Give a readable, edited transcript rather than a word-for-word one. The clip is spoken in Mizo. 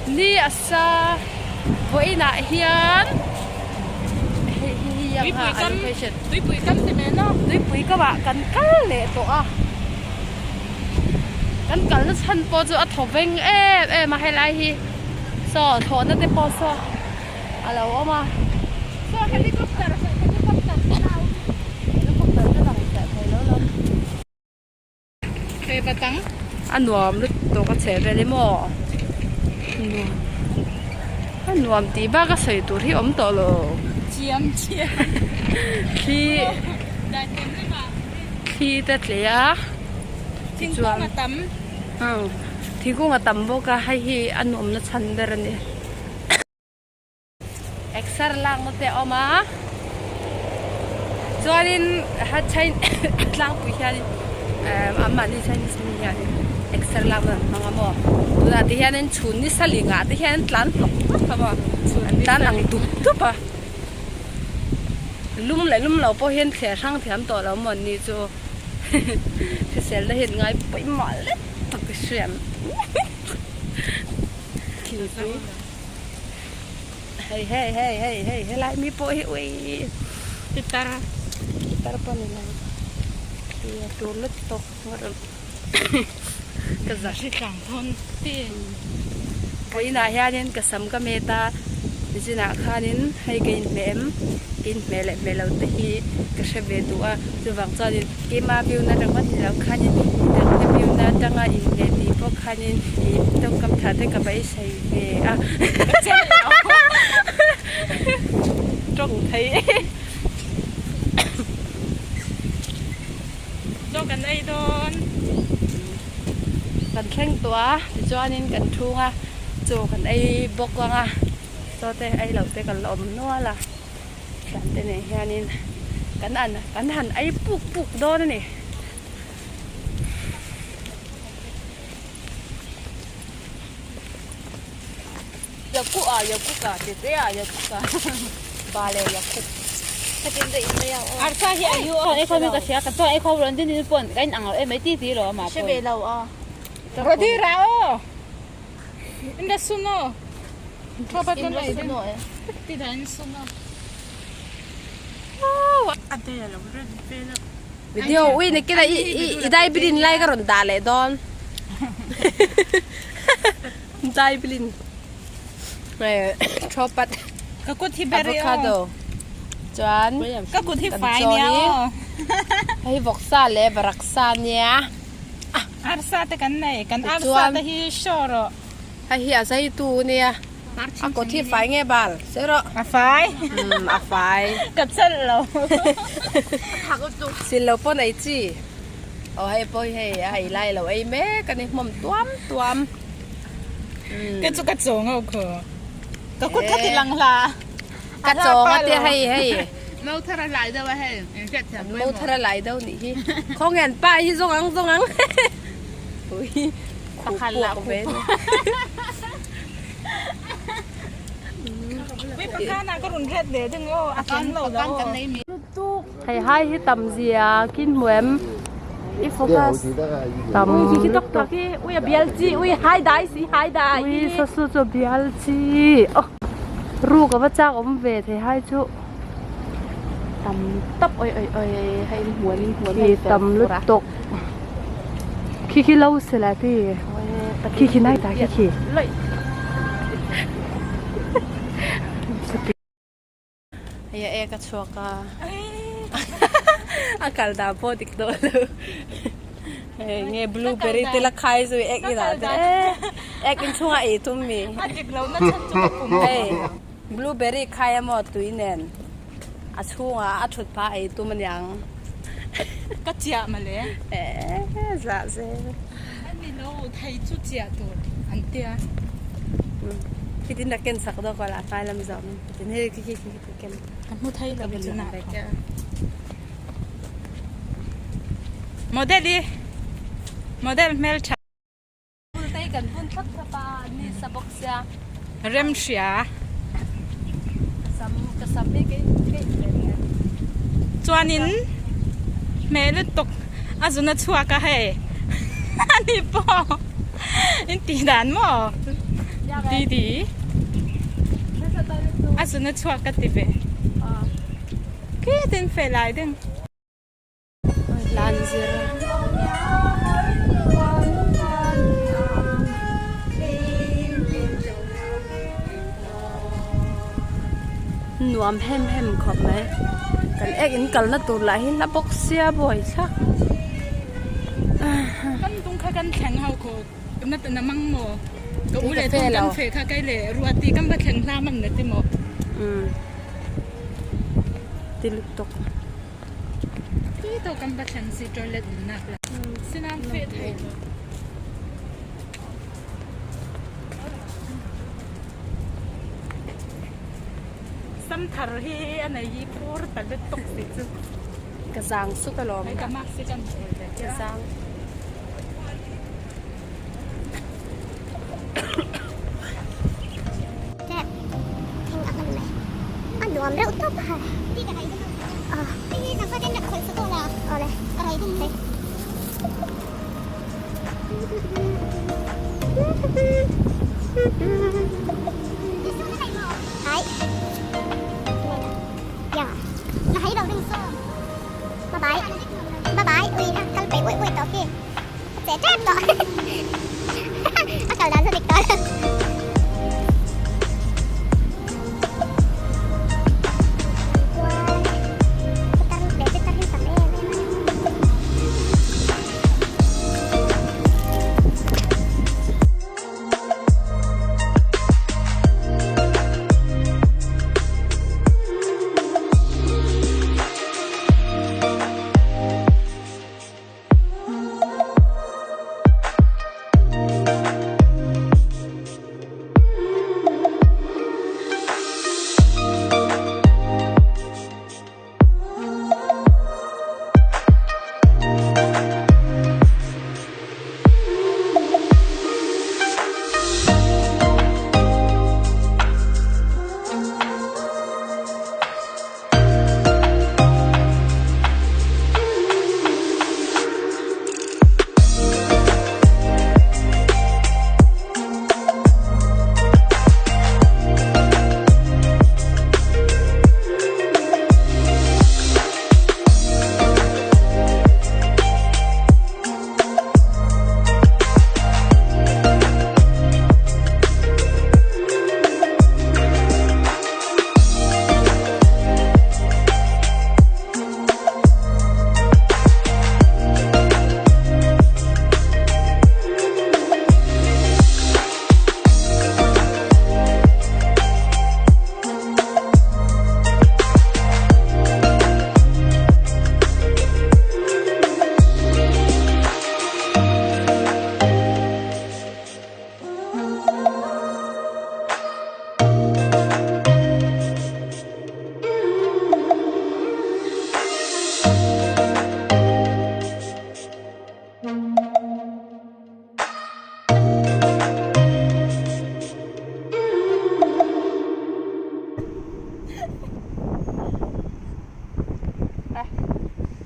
Ni a sa vawiinah hian hei hi Tuipui kam tuipui kam ti mai no. Tuipui kamah kan kal leh tawh a kan kalna chhan pawh chu a thaw veng em em a helai hi saw thlawhna te pawh saw a lo awm a. Saw helicopter helicopter te la awm. Helicopter te lang fiah thei lo lam. Hei batang. A nuam lutuk a chhe vel hi maw nuam a nuam tih bak a sawi tur hi awm tawh lo. Chiam chiam. Thli thli te tle a. Thingkung a tam. Thingkung a tam bawk a hei hi a nuamna chhan ber a ni. Exer lakna te a awm a chuanin tlangpui hianin eh anmahni Chinese mi hianin exer lakna an hmang a maw tunah te hianin chhun ni sa lingah te hian an tlan hlawk hlawk a maw an tlan ang dup dup a lum leh lum lo pawh hian thliar hrang thiam tawh lo maw an ni chu hriselna hian ngai pawimawh lek tak a hriat. Hei hei hei hei hei helai mi pawh hi ui pitar pitar pawh ni lo tui a tur lutuk ka zah hri tlang thawn te vawiinah hianin ka sam ka met a nichinah khanin hei ka inhmeh em ka inhmeh leh hmeh lo te hi ka hre ve duh a chuvang chuanin keima view na ringawt ni lo khanin midangte view na atanga inhmeh tih pawh khanin ih tawngkam tha te ka beisei ve a tawng thei Chaw kan ei dawn. Kan thleng tawh a tichuanin kan thung a chaw kan ei bawk ang a chaw te ei loh te kan la awm nual a thiante nen hianin kan an kan han ei puk puk dawn a ni. Video ui nakin ah i dai bilin lai ka rawn dah leh dawn. Dai bilin thawpat Ka kut hi ber i aw. Avocado chuan Ka kut hi kan fai chaw nia hi aw. hei vawksa leh varaksa nia. Arsa te kan nei kan arsa Tichuan te hi show rawh. Hei hi a zai tu nia. A kut hi fai nge bal sawi rawh. A fai. Umm a fai. Ka chelh lo. Sil lo pawh nei chi. Aw hei pawh hi hei a ei lai lo ei mek a ni hmawm tuam tuam. Ka chu ka chaw ngau khaw. Ka kut kha ti lang hla. Ka chaw nga te hei hei. Mo thar a lai deuh a hei. Engzat thiam Mo thar a lai deuh nih hi. Khawnge an pa hi zawng ang zawng ang. Ui khup puak ve ni. Hei hai hi tam zia kin hmu em i focus tam Ui a bial chi ui hai dai si hai dai ui sasu chu bial chi aw ruk a va chak awm ve thei hai chu tam tawp oi oi oi hei in hmuam in hmuam khi tam lutuk khi khi lo se la ti khi khi nai ta khi khi hei a ek a chhuak a a kal dan pawh dik dawn lo hei nge blueberry te la khai zui ek inah te ek inchhungah ei tum mi hei. Blueberry khai emaw tui nen a chhungah a thut phah ei tum aniang. Ka chiah mawle. Eeh zah zel. A ni lo thei chu chiah tur an tia. Khitin a ken sak dawk a la tlai lam zawm in hei khi khi khi ken. Ka hmu thei lo chuna. Model i model hmeltha. Pultei kan bun thlap thlap a, ni sa bawk sia. Rem hria. Ka sam ka sam hi kei kei ve nia. Chuanin hmeh lutuk a zun a chhuak a hei ani pawh in tih dan maw. Didi a zun a chhuak ka ti ve. Khitin fe lai ding. Lan zir. Nuam hem hem khawp mai. Kan ek in kalna tur lah hi hla bawk sia buai thlak. Kan tung kha kan thleng ho khaw na na mang maw ka u le tung kan fe kha kai le ruati kan va thleng hla man na ti maw. Um ti lutuk. Ti to kan va thleng si toilet nak la. Sinam fe thei lo. Samthar hi a nei hi phur ta lutuk si chu. Ka zang suk alawm. Hei ka mak si kan phur ve. Ka zang. A nuam reuh tawp a.